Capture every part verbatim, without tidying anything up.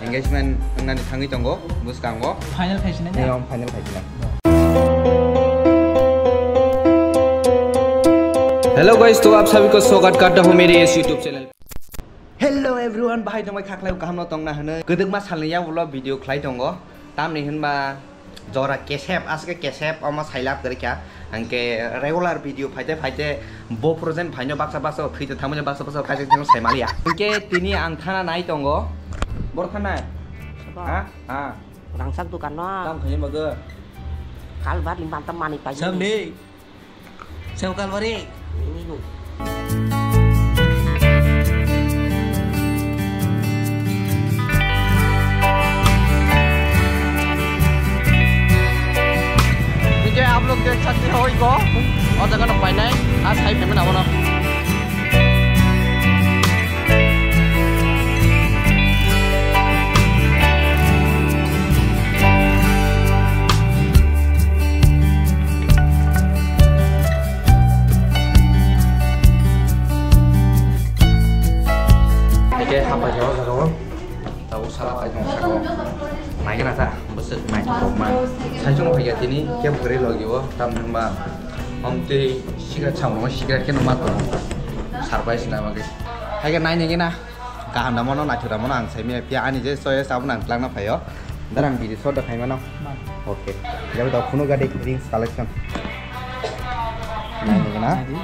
Engagement wngnani thangwi tongo bwskango. Final khai sinai. Final khai sinai. Hello guys, तो आप सभी को स्वागत करता हूँ मेरे इस YouTube channel। Hello everyone, bahai tongbai khaklai kaham no tongna hwnwi kwdwkma salni yak ulo video khlai tongo. Tamni hwnba jora kesep, aske kesep omo sailap kwrwi kha. Hwnkhe regular video phaite phaite bo present phaino baksa baksa thwi tongmani baksa baksa khaijak tongmani saimaliya. Hwnkhe tini ang thana nai tongo. Bor thanai? Sabo. Ha? Ha. Rangchak dukan no. Tam khaini bagwi. Kalbar ni banta mani pai. Samni. Sebo kalbari. Hingke ablok de sakti hoi go. O jaga no painai. A sai payment abono. Eke hapa jaga jaga o. Tabo sala paitong saka o. Naigana ta, bwswk naithokma. Saichung phaiya tini kebo kwrwi logi o, tamni hwnba omtwi cigarette samung cigarette khe numa tongo. Surprise na bagwi. Haikhe nainigena. Kaham da mano, naithok da mano, ang saimaya phiya ani je choice abono ang twlangna phaio. Darang bidi sort da khaimano. Man. Okay. Jabe da phunu gadi rings collection. Nainigena. Nadi.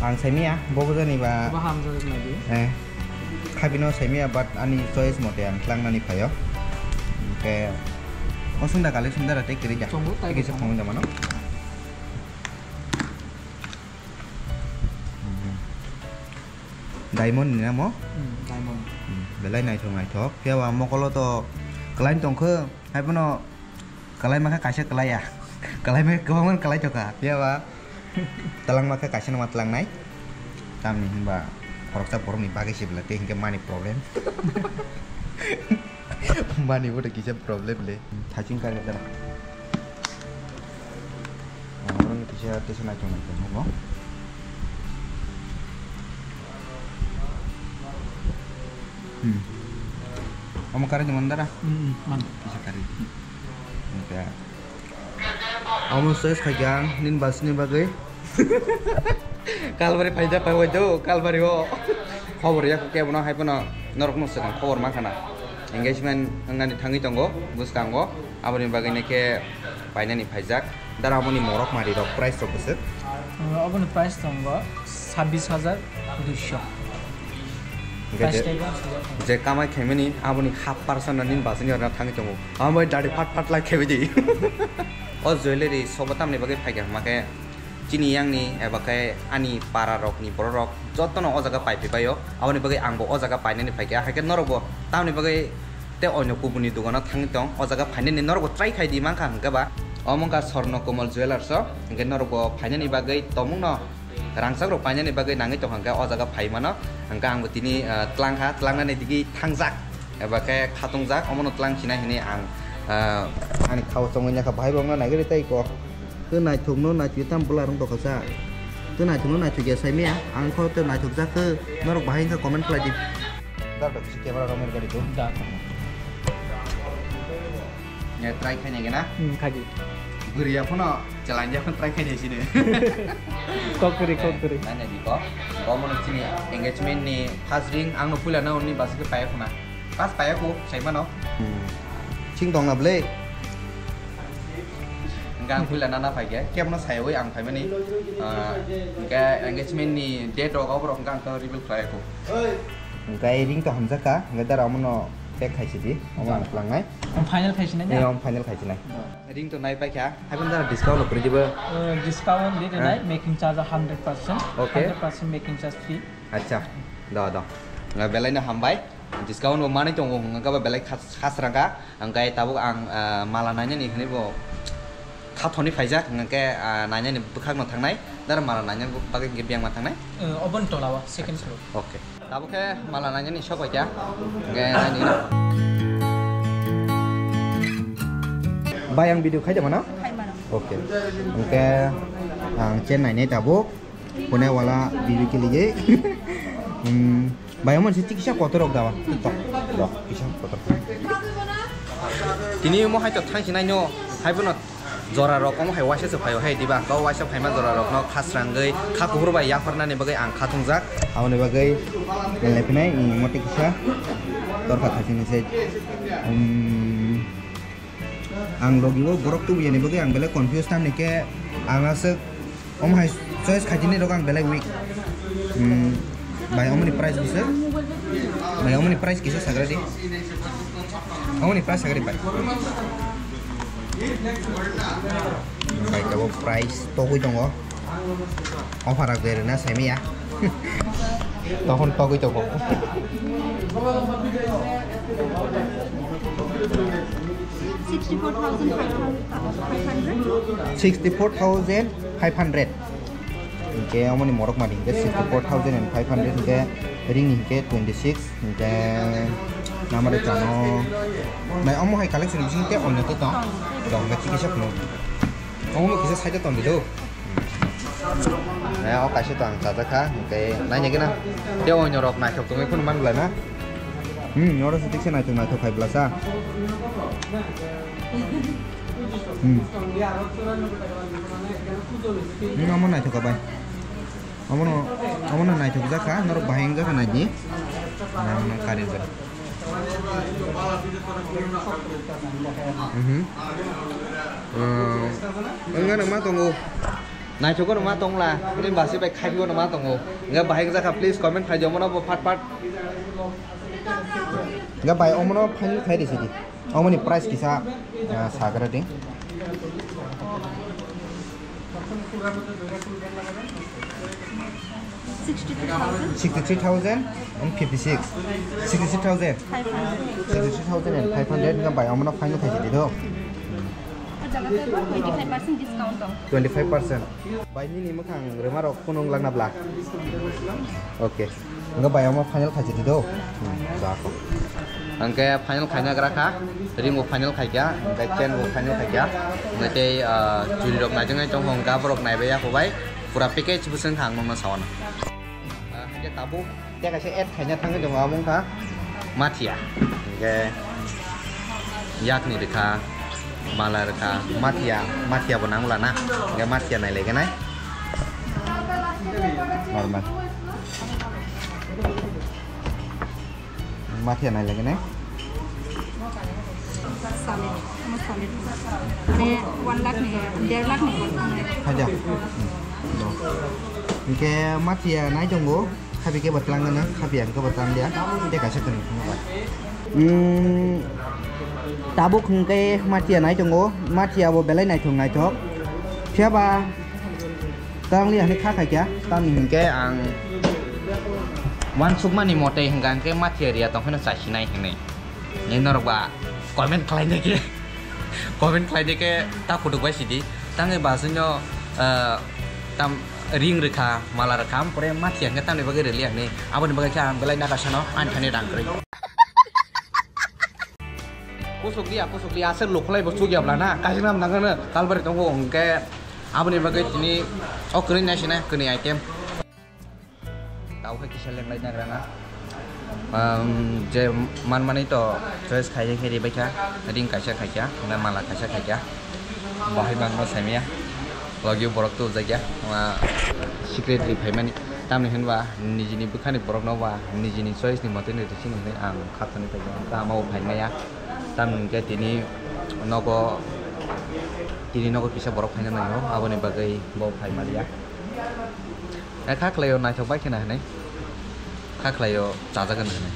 Ang saimaya, bobo jani ba. Bo hamjak nadi. Eh. Khabino saimaya, but ani choice mote ang tlangnani phaio. Hwnkhe, o sunda collection dara tei kwrwi da. Chongo, tai kisa bo khongwi da mano. Diamond ni namo? Hmm, diamond. Hmm, belai naithok naithok. Phiya ba mokolo to kwlain tongkhe, haiphano Kwlai makha kaisa kwlaiya. Kwlai makha kwbangma kwlai tokha. Phiya ba twlang makha kaisa numa twlangnai. Tamni hinba khoroksa borokni bagwi se belai tei hinkhe money problem. Money bo kisa problem le. Thaching kari dara. Borokni kisa tesa naitok naitok mo. Hmm. Omo kari di mandara? Hmm, man. Kisa kari. Omo ses khaikha ang nini basni bagwi. Kalbari phaijak pai wai do, Kalbari o. Khobor yak kebono hai phano norokno swkang khobor mankha na. Engagement wngnani thangwi tongo bwskango. Aboni bagwi nokhe painani phaijak. Dara aboni morok mari rok price rok bwswk? Aboni price tongo sabbish hajar duiso. Hingke je, je kamai khaimani aboni half percent no nini basni orna thangwi tongo. Amo bai dadi phat phat lai khaibai di. O jewellery sobo tamni bagwi phaikha hwnkhe chini yangni eba khe ani para rokni borok rok jotono o jaga paiphi baio. Aboni bagwi angbo o jaga painani phaikha. Haikhe norokbo tamni bagwi tei onyo kubuni dogano thangwi tong. O jaga phainani norokbo try khai di mankha hwnkhe ba. Omo wngkha Swarno Komal Jewellers o. Hwnkhe norokbo phainani bagwi tongmungno rangchak rok painani bagwi nangwi tongkha hwnkhe o jaga phai mano. Hwnkhe angbo tini, ah, tlangkha, tlangnani digwi thangjak eba khe khatungjak, omono tlang sinai hinwi ang, ah, ani khao chongwi nyakha bahai bo wngna naigwi tei kok. Tei naithokno naithok tam bwla rwng tongkha sa. Tei naithokno naithok ya saimaya, ang kho tei naithok jak khe norok bahai wngkha comment khlai di. Dar bai kisi camera rok mer gari tu. Da. Ya, try khainai gana? Hmm, khaidi. Bwrwi ya phano challenge ya phano try khainai sini. Kok kwrwi, kok kwrwi. Nai nai di ko. Bo mono chini engagement ni first ring ang no puila na oni basi khe paya khuna. Pas paya ko, sai mano. Hmm. Ching tong na ble. Hingke ang puila nana phaikhe, kebono saiwi ang phaimani, ah, hingke engagement ni date rok, oborok hingke ang khe reveal khlai kho. Hingke ring to hamjak kha, hingke dara omono pack khai sidi, omo ang tlangnai. Ang final khai sinai. Eh, ang final khai sinai. Ring to nai paikha, haibon dara discount rok kwrwi dibo? Eh, discount di rinai, making charge hundred percent, okay. Hundred percent making charge free. Acha, do, do. Nga belai no hambai. Discount bo manwi tongo, hwnkhe ba belai khas-, khasrang kha. Hwnkhe tabuk ang, ah, mala nainani hinwi bo khathoni phaijak, hwnkhe, ah, nainani bwkhakno thangnai, dara mala naina bagwi hwnkhe biyangma thangnai. Eh, oboni tola o, second floor. Okay. Tabuk khe mala nainani sok bai kha. Hwnkhe naini. Bai, ang video khai da mano? Khai mano. Okay. Hwnkhe Ang chain nainai tabuk. Kone wala bibi kili je. Hmm. Bai, omo se kisa kotor rok dawa. Tok, tok, kisa kotor. Tini omo hai to thang sinai no, hai bono jora rok omo hai waisa se phaio hai diba. Kau waisa phaima jora rok no khasrangwi, kha kuphur bai yapharnani bagwi ang kha thungjak. Aboni bagwi belai phinai, hmm, mote kisa dorkar thasini se. Hmm. Ang logi o borok tubu yani bagwi ang belai confuse tamni khe ang aswk omo hai choice khaitini rok ang belai weak. Hmm, bai omoni price bisa? Bai omoni price kisa sagra di. Omoni price sagra di bai. Bai kabo price togwi tongo. Offer rok berwi na saimaya. Tokon togwi tongo. Sixty-four thousand five hundred. Sixty-four thousand five hundred. Hingke omoni morok mari hingke sixty-four thousand and five hundred hingke ring hingke twenty-six. Hingke namare chano. Nai omo hai collection bising te onyo te tong. Tong hingke chikisa phunu. Omo kisa side tong di do. Nai o kaisa tong chajak kha hingke nai nai gana. Te onyo rok naithok tongwi phunu man bwlai na. Hmm, oro se tikse naithok naithok khai bwlasa. Hmm. Hmm, omo naithok kha bai. Omono, omono naithok jakha, norok bahai wngjakha naidi. Nang, nang kari wngjakha. Mhm. Oh, wngkha no ma tongo. Naithok no ma tongla. Ini basi bai khaipio no ma tongo. Wngkha bahai wngjakha, please comment khaidi omono bo phat phat. Wngkha bai omono final khaidi sidi. Omoni price kisa, ah, sagra di. Sixty-three thousand. Sixty-three thousand and fifty-six. Sixty-three thousand. Five hundred. Sixty-three thousand and five hundred na bai, omono final khaisi di do. O jaga twenty-five percent discount dong. Twenty-five percent. Bai nini mwkhang rwma rok phunung langna bla. Okay. Hingke bai omo final khaisi di do. Hmm, ja kho. Hingke final khaina gra kha, ring bo final khaikha, hingke chain bo final khaikha. Hingke tei, ah, churi rok naijak nai tong kho, hingke borok naibai ya kho bai. Pura package bwswng kha ang nokno sawana. Ah, hingke tabuk tei kaisa add khaina thangwi tongo, abo wngkha Mathia. Hingke yakni rwkha, mala rwkha, Mathia, Mathia bo nang lana. Hingke Mathia nai laigenai. Normal. Mathia nai laigenai. Solid, mo solid. Mane one lakh ni, der lakh ni. Haja. Hmm. Hingke Mathia nai tongo, khapi khe bo tlang gana, khapi ang khe bo tlang dia. Tei kaisa kwrwng phunukha. Hmm, tabuk hingke Mathia nai tongo, Mathia bo belai naithok naithok. Phiya ba Tangli hani kha khaikya, tamni hinkhe ang wansukmani mote hinkha hinkhe Mathia riya tongphino chasinai hinwi. Ni norok ba comment khlainai khe, comment khlainai khe ta kutuk bai sidi. Tangwi ba chwngno, ah, tam ring rwkha, mala rwkha, ampore Mathia hinkhe tamni bagwi rwliya hinwi. Aboni bagwi khe ang belai nakasano ani thani rang kwrwi. Kusuk liya, kusuk liya, aswk lukhlai bo chukya bla na, kaisa nam nangkhe kalbari tongo, hwnkhe aboni bagwi tini o kwrwi naisina, kwrwi item. Tao khe kisa lenglai nagra na. Um, je manmani to choice khaijak khe ribaikha, ring kaisa khaikha, hwnkhe mala kaisa khaikha. Bahai mangno saimaya, logio borok tujakya, secretly phaimani. Tamni hwnba nijini bwkhani borokno ba nijini choice ni mote ni rwsini hwnwi ang kha thani paikha, hwnkhe ama bo phaimaya. Tamni hwnkhe tini nogo, tini nogo kisa borok phaina nango, aboni bagwi bo phai manliya. Kha khlaio naithok bai kheno hinwi, kha khlaio chajak hinwi.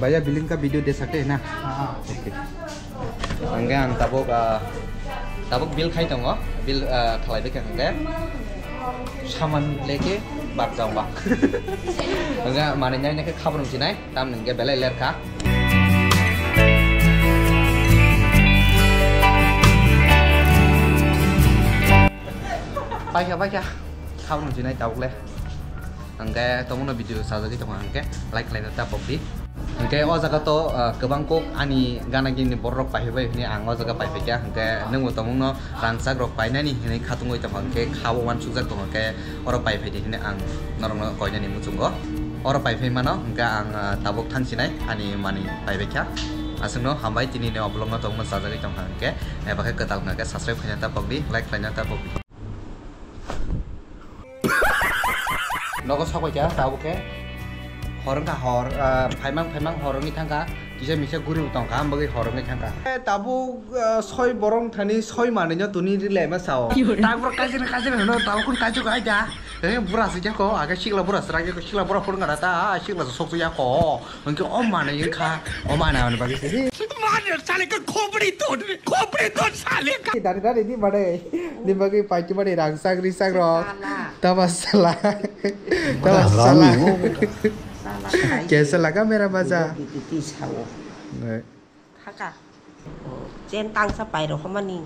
Bhaiya, billing ka video de sakte hai na? Okay. Hingke ang tabuk, ah, tabuk bill khai tongo, bill, ah, khalai dikha hingke saman leke bak jang bak. Hingke manwi nai nai khe khabrung sinai, tamni hingke belai lerkha. Paikha, paikha. Khabang jinai tabuk le. Hwnkhe tongmano video sajagwi tongo hwnkhe like khlaina ta pokdi. Hwnkhe o jaga to, ah, kwbang kok ani gana gini borok pai bai hwnwi ang o jaga pai phaikha. Hwnkhe nwngbo tongmungno rangchak rok painani hwnwi khatungwi tongo hwnkhe khabo uansukjak tongo hwnkhe oro pai phaidi hwnwi ang norokno koinani muchungo. Oro pai phai mano hwnkhe ang, ah, tabuk thangsinai ani manwi pai baikha. Aswkno hambai tini ni o vlog no tongmano sajagwi tongkha hwnkhe, eh, bakhe kwtal hwnkhe subscribe khlaina ta pokdi, like khlaina ta pokdi. Nogo sok bai kha, tabuk khe hor wngkha, hor, ah, phaimang phaimang hor wngwi thangkha, kisa misa guri bo tongkha, ang bagwi hor wngwi thangkha. Eh, tabuk, ah, soi borong thani soi manwi no tuni ri laima sao. Ki hore? Tak borok kaisini kaisini hwno, tabuk kun kaichuk ai da. Eh, bura se jako, aga sikla bura sra jako, sikla bura phone gara ta, sikla sok jako. Hwnkhe o manwi wngkha, o manwi aboni bagwi se. मार साले का खोपड़ी तोड़, खोपड़ी तोड़ साले का। Dari dari ni mane, ni bagwi paiki mani rangchak risak rok. Sala. Tama sala. Tama sala. Sala kai. Kaisa laga mera maja. Titi sao. Eh. Thaka. Chen tangsa pairo homani.